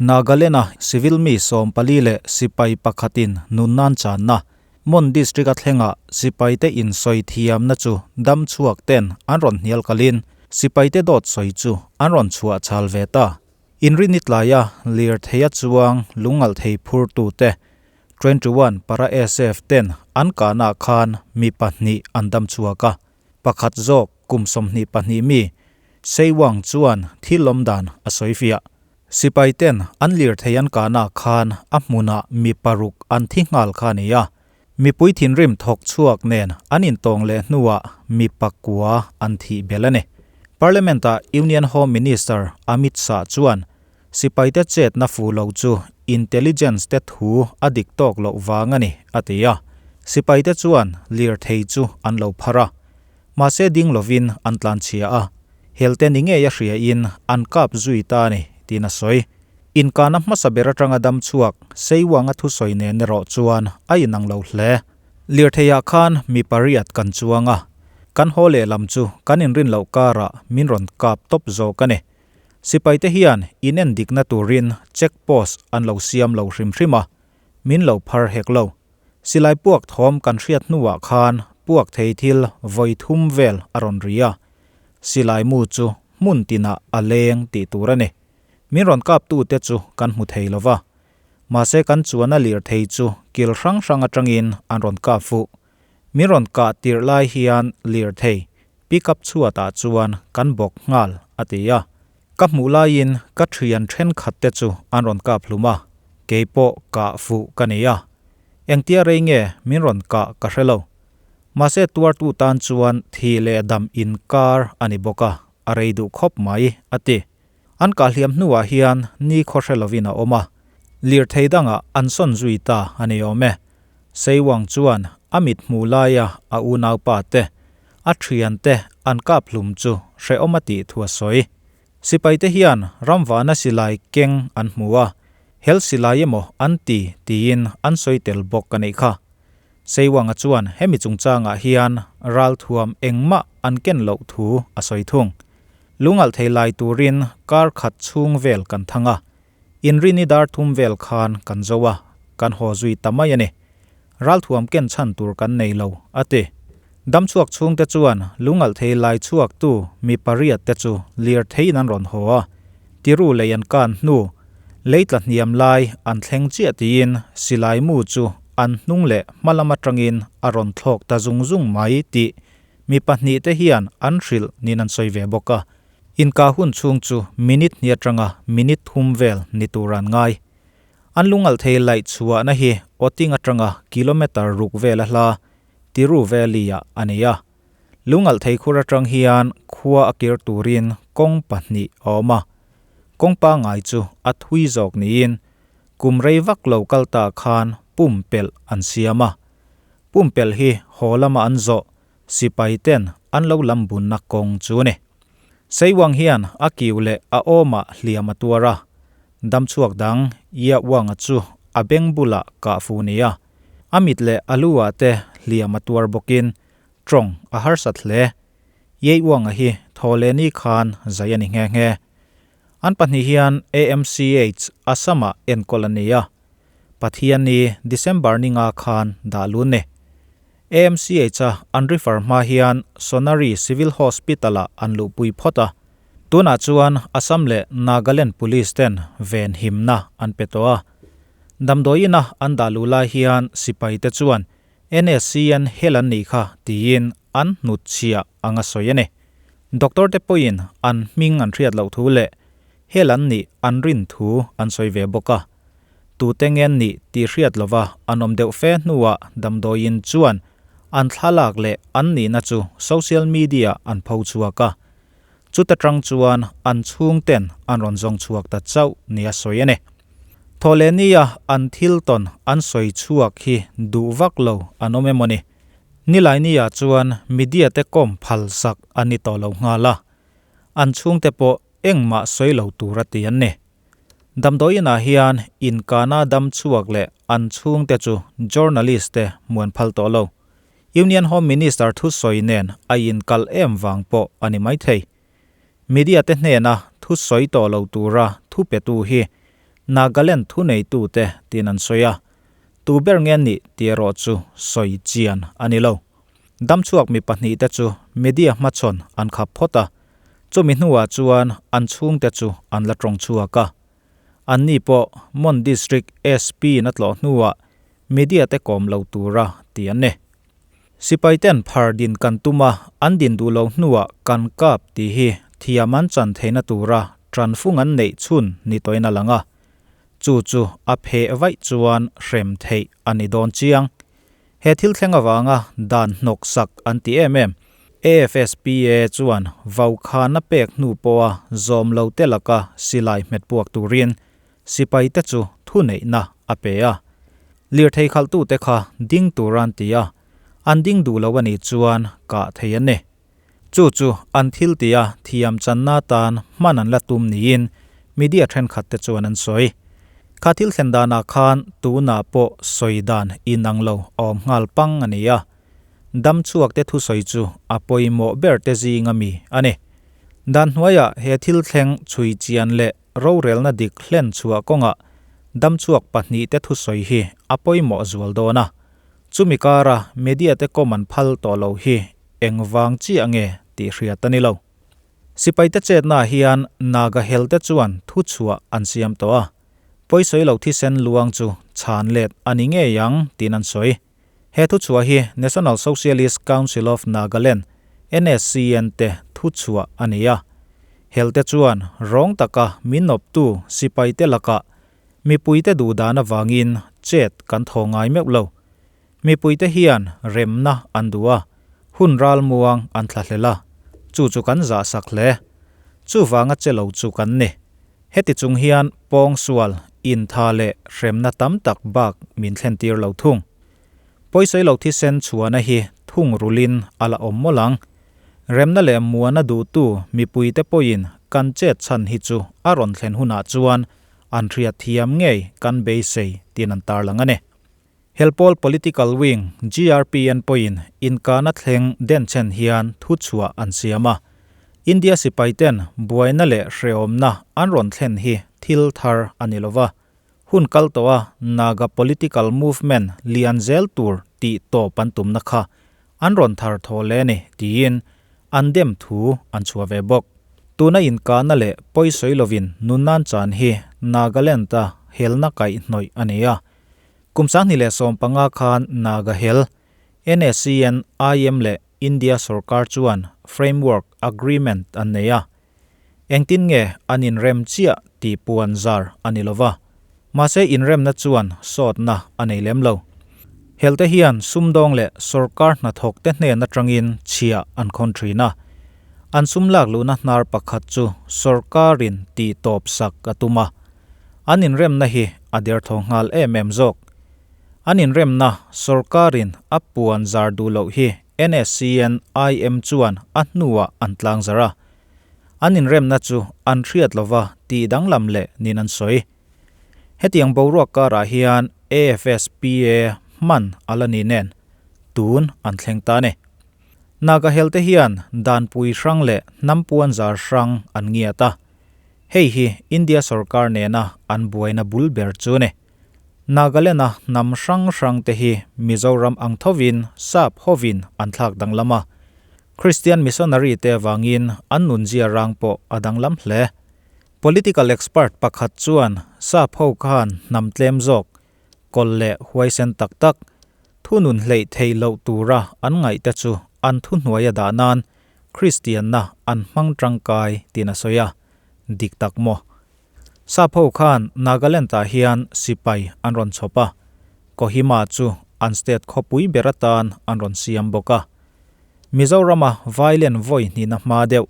Nagaland-a civil mi 14 leh sipai pakhatin nunnan channa Mon District-a thlenga sipaite insawi thiamna chu dam chhuak ten an rawn hnial kalin sipaite dawt sawi chu an rawn chhuah chhal ve ta. Inrinni tlaia lirtheia chuang lungalh thei phurtute 21 para SF ten an kahnaah khan mi pahnih an dam chhuak a, pakhat zawk kum 22 mi Seiwang chuan thil awm dan a sawi fiah. Sipai ten an lirthei an kahnaah khan a hmunah mi paruk an thi nghal kha a ni a, mipui thinrim thawk chhuak nen an intawng leh hnuah mi pakua an thih belh a ni. Parliament-ah Union Home Minister Amit Shah chuan sipaite chetna fu lo chu intelligence te thu a dik tawk loh vang a ni, a ti a. Sipaite chuan lirthei chu an lo phar a, mahse ding lovin an tlanchhia a, helte ni ngei a hriain an kap zui ta a ni, tiin a sawi. Inkahna hmasa ber atanga dam chhuak Seiwanga thusawi nen erawh chuan a inang lo hle. Lirtheiah khan mi pariat kan chuang a, kan haw lehlam chu kan inrin loh karah min rawn kap tawp zawk a ni. Sipaite hian inen dikna turin check post an lo siam lo hrim hrim a, min lo phar hek lo. Silai puak thawm kan hriat hnuah khan puak thei thil vawi thum vel a rawn ri a, silai mu chu hmun tinah a leng tih tur a ni. Min rawn kaptute chu kan hmu thei lo va, mahse kan chuan a lirthei chu kil hrang hrang atangin an rawn kap fuh. Min rawn kah tirh lai hian lirthei pickup chhuatah chuan kan bawk nghal, a ti a. Ka hmuh laiin ka thian thenkhat te chu an rawn kap hlum a, kei pawh kah fuh ka ni a. Engtia rei nge min rawn kah ka hre lo. Mahse tuartu tan chuan thi leh dam inkar a ni bawk a, a rei duh khawp mai, a ti. An kah hliam hnuah hian ni khaw hre lovin a awm a, lirthei dangah an sawn zui ta a ni awm e. Seiwang chuan a mit hmuh laia a unaupa te, a thian te an kap hlum chu hrehawm a tih thu a sawi. Sipaite hian ramvana silai keng an hmu a, hel silai emaw an ti tiin an sawi tel bawk a nih kha. Seiwanga chuan hemi chungchangah hian ralthuam engmah an ken loh thu a sawi thung. Lungalh thei lai turin kar khat chhung vel kan thang a, inrini dar thum vel khan kan zo a, kan haw zui ta mai a ni. Ralthuam ken chhan tur kan nei lo, a ti. Damchhuak chhungte chuan lungalh thei lai chhuaktu mi pariat te chu lirtheiin an rawn haw a, tiru lei an kan hnu, lei tla hniam lai an thleng chiah tiin silai mu chu an hnung leh hma lam atangin a rawn thlawk ta zung zung mai tih Mi pahnih te hian an hrilh niin an sawi ve bawk a, inkah hun chhung chu minute hnih atanga minute thum vel ni tur an ngai. An lungalh thei laih chhuahna hi Oting atanga kilometre ruk vel a hla, Tiru Valley-ah a nei a. Lungalh thei khur atang hian khua a kir turin kawng pahnih a awm a, kawng pangngai chu a thui zawk niin kum rei vak lo kal ta khan pumpelh an siam a. Pumpelh hi haw lama an zawh sipai ten an lo lam bunna kawng chu a ni. Seiwang hian a kiu leh a awmah hliam a tuar a, damchhuak dang Yawanga chu a beng bulah kah fu ni a, a mit leh a lu ah te hliam a tuar bawkin tawng a harsat hle. Yawanga hi Thawhlehni khan zai a ni nghe nghe. An pahnih hian AMCH Assam-ah enkawl a ni a, Pathianni December ni nga khan dah lun ni. AMCH-a an refer hma hian Sonari Civil Hospital-ah an luhpui phawt a, tunah chuan Assam leh Nagaland Police ten ven himna an pe tawh a. Damdawiina an dah luh lai hian sipaite chuan NSCN hel an nih kha tiin an hnutchhiah anga sawi a ni. Doctor te pawhin an hming an hriat loh thu leh hel an nih an rin thu an sawi ve bawk a. Tute ngen nih tih hriat lova an awm deuh fe hnuah damdawiin chuan an thlalak leh an nihna chu social media an pho chhuak a. Chuta tang chuan an chhungten an rawn zawng chhuak ta chauh nia sawi a ni. Thawhlehnia an thil tawn an sawi chhuak hi duh vak lo an awm emaw ni? Nilainiah chuan media te kawm phal sak a ni tawh lo nghal a, an chhungte pawh engmah sawi lo tur a ti an ni. Damdawiinah hian inkahna dam chhuak leh an chhungte chu journalist te hmuan phal tawh lo. Union Home Minister thusawi nen a inkal em vang pawh a ni maithei. Media te hnena thusawi tawh lo tura thu petu hi Nagaland thuneitute tiin an sawi a, tu ber nge nih tih erawh chu sawi chian a ni lo. Damchhuak mi pahnihte chu media hmachhawn an khap phawt a, chumi hnuah chuan an chhungte chu an la tawng chhuak a. Anni pawh Mon District SP in a tlawh hnuah media te kawm lo tura ti an ni. Sipai ten phar din kan tum a, an din duh lo hnuah kan kap tih hi thiam an chan theihna tura tanfung an neih chhun ni tawhin a lang a. Chu chu a pheh vaih chuan hrem theih a ni dawn chiang. He thil thleng avanga dan hnawk sak an ti em em. AFSPA chuan vaukhana pek hnu pawha zawm lo te laka silai hmet puak turin sipai te chu thuneihna a pe a. Lirthei khalhtute kha ding tur an ti a, an ding duh lo a nih chuan kah thei an ni. Chu chu an thil tia thiam channa tan hman an la tum niin media thenkhat te chuan an sawi. Kha thil thlen danah khan tunah pawh sawi dan inang lo a awm nghal pang a ni a. Dam chhuak te thusawi chu a pawimawh ber te zinga mi a ni. Dan hnuaiah he thil thleng chhui chian leh rorelna dik hlen chhuah kawngah dam chhuak pahnihte thusawi hi a pawimawh zual dawn a. Chumi kara media te kawm an phal tawh lo hi engvang chiah nge tih hriat a ni lo. Sipaite chetnaah hian Naga helte chuan thuchhuah an siam tawh a, pawisawi lo thisen luang chu chhan let a ni ngei ang tiin an sawi. He thuchhuah hi National Socialist Council of Nagaland, NSCN, te thuchhuah a ni a. Helte chuan rawng taka min awptu sipaite lakah mipuite duhdan avangin chet kan thaw ngai meuh lo. Mipuite hian remna an duh a, hun ral muang an thla hlel a, chu chu kan zah sak hle. Chuvanga che lo chu kan ni. Heti chung hian pawngsual, intha leh hremna tam tak bak min thlentir lo thung. Pawisawi lo thisen chhuahna hi thung rulin a la awm mawlh ang. Remna leh muana duhtu mipuite pawhin kan chet chhan hi chu a rawn thlen hunah chuan an hriat thiam ngei kan beisei tiin an tarlang a ni. Helpawl Political Wing, GRPN pawhin inkahna thleng denchhen hian thuchhuah an siam a. India sipaiten buaina leh hrehawmna an rawn thlen hi thil thar a ni lova. Hun kal tawha Naga political movement lian zel tur tih tawp an tumna kha an rawn thar thaw leh a ni tiin an dem thu an chhuah ve bawk. Tuna inkahna leh pawisawi lovin nunnan chan hi Nagaland-a helna kaihhnawih a ni a. Kum 2015 khan Naga Hel, NSCN, IM leh India sorkar chuan framework agreement an nei a. Engtin nge an inrem chiah tih puan zar a ni lova. Mahse inremna chuan sawtna a nei lem lo. Helte hian sumdawng leh sorkar hnathawkte hnen atangin chhiah an khawn thin a. An sum lak luhna hnar pakhat chu sorkarin tih tawp sak a tum a. An inremna hi a derthaw nghal em em zawk. An inremna sorkarin a puan zar duh loh hi NSCN IM chuan a hnuah an tlang zar a. An inremna chu an hriat lova tih danglam leh niin an sawi. Hetiang boruak karah hian AFSPA hman a la ni nen tun an thleng ta a ni. Naga helte hian danpui hrang leh hnam puan zar hrang an ngiat a. Hei hi India sorkar nena an buaina bul ber chu a ni. Nagaland-a hnam hrang hrang te hi Mizoram ang thovin sap hovin an thlak danglam a. Christian missionary te avangin an nunzia rang pawh a danglam hle. Political expert pakhat chuan sap ho khan hnam tlem zawk, kawlh leh huaisen tak tak, thunun hleih theih loh tura an ngaihte chu an thuhnuai a dah nan Kristianna an hmang tangkai tiin a sawi a, dik tak maw? Sap ho khan Nagaland-ah hian sipai an rawn chhawp a, Kohima chu an state khawpui ber atan an rawn siam bawk a. Mizorama violent vawi hnihna hma deuh,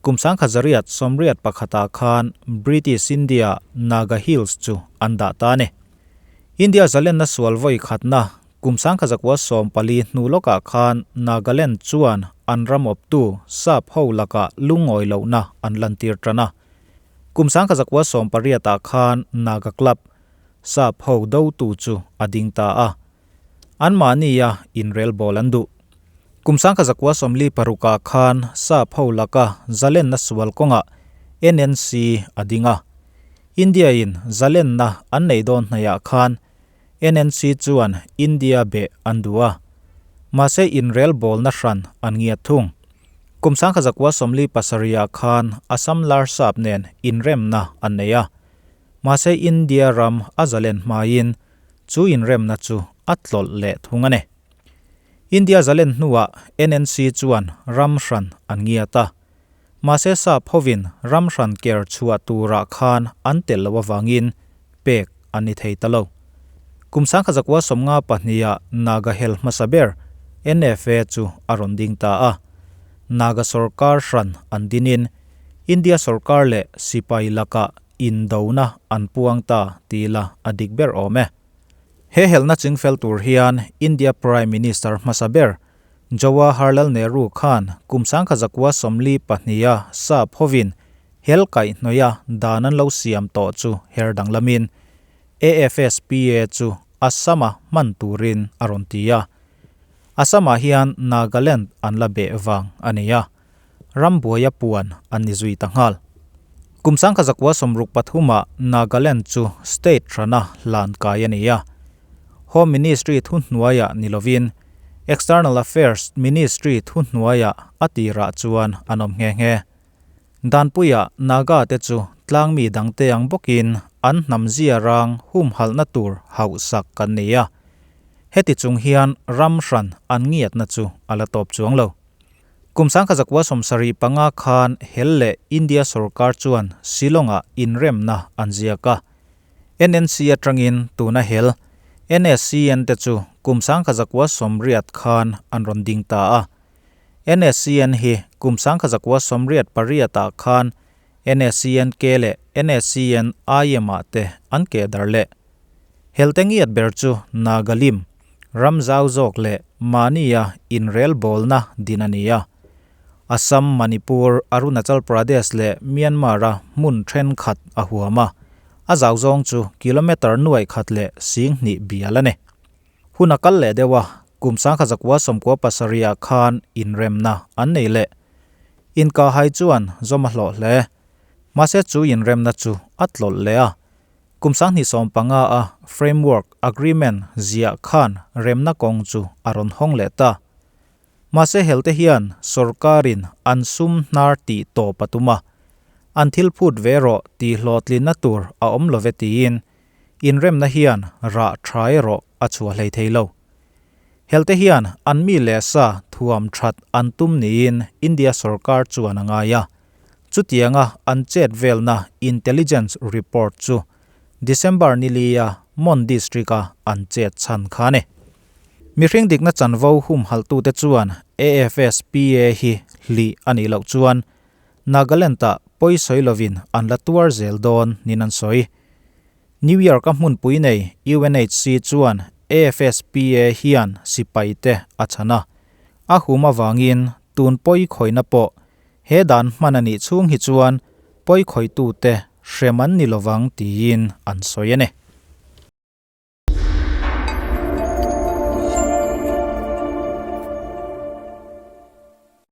kum 1981-ah khan British India Naga Hills chu an dah ta a ni. India zalenna sual vawi khatna Kum 1914 hnu lawkah khan Nagaland chuan an ram awptu sap ho lakah lungawi lohna an lantir tan a. Kum 1918-ah khan Naga Club, sap ho dotu chu a ding ta a. Anmahnia inrelbawl an duh. Kum 1946-ah khan sap ho laka zalenna sual kawngah NNC a ding a. India-in zalenna an neih dawn hnaihah khan NNC chuan India beh an duh a, mahse inrelbawlna hran an ngiat thung. Kum 1947 ah khan Assam Larsap nen inremna an nei a, mahse India ram a zalen hmain chu inremna chu a tlawlh leh thung a ni. India zalen hnuah NNC chuan ram hran an ngiat a, Mahse sap hovin ram hran ker chhuah turah khan an tel loh avangin pek an ni thei ta lo. Kum 1952 ah Naga hel hmasa ber NFA chu a rawn ding ta a. Naga sorkar hran an dinin India sorkar leh sipai lakah indona an puang ta ti la a dik ber awm e. He helna chingfel tur hian India Prime Minister hmasa ber Jawaharlal Nehru khan kum 1942 a sap hovin hel kaihhnawih a dan an lo siam tawh chu her danglamin AFSPA chu Assam-a hman turin a rawn ti a. Assam-ah hian Nagaland an la beh vang a ni a, rambuaia puan an ni zui ta nghal. Kum 1963 ah Nagaland chu state hrana hlan kai a ni a. Home Ministry thuhnuaiah ni lovin External Affairs Ministry thuhnuaiah a tirah chuan an awm nghe nghe. Danpuiah Naga te chu tlangmi dangte ang bawkin an hnam zia rang humhalhna tur hauhsak kan ni a. Heti chung hian ram hran an ngiatna chu a la tawp chuang lo. Kum 1975 khan hel leh India sorkar chuan Shillong-ah inremna an ziak a. NNC atangin tuna hel NSCN te chu kum 1980 khan an rawn ding ta a. NSCN hi kum 1988 ah khan NSCN-K leh NSCN-IM ah te an keh darh leh. Helte ngiat ber chu Nagalim, ram zau zawk leh mahnia inrelbawlna din a ni a. Assam, Manipur, Arunachal Pradesh leh Myanmar-a hmun thenkhat a huam a, a zau zawng chu kilometre nuaih khat leh 2000 bial a ni. Hun a kal leh deuh a, kum 1997 ah khan inremna an nei leh. Inkahhai chuan zawm a hlawh hle. Mahse chu inremna chu a tlawlh leh a. Kum 2015 a Framework Agreement ziah khan remna kawng chu a rawn hawng leh ta. Mahse helte hian sorkarin an sum hnar tih tawp a tum a, an thil phut ve rawh tih hlawhtlinna tur a awm lo ve tiin inremna hian rah tha erawh a chhuah hlei thei lo. Helte hian an mi leh sa thuam that an tum niin India sorkar chuan a ngai a, chutianga an chet velna intelligence report chu December nilia Mon district-a an chet chhan kha a ni. Mihring dikna chanvo humhalhtute chuan AFSPA hi hlih a nih loh chuan Nagaland-ah pawi sawi lovin an la tuar zel dawn niin an sawi. New York-a hmunpui nei UNHC chuan AFSPA hian sipaite a chhan a, a hum avangin tun pawi khawihna pawh he dan hman a nih chhung hi chuan pawi khawihtute hrem an ni lovang tiin an sawi a ni.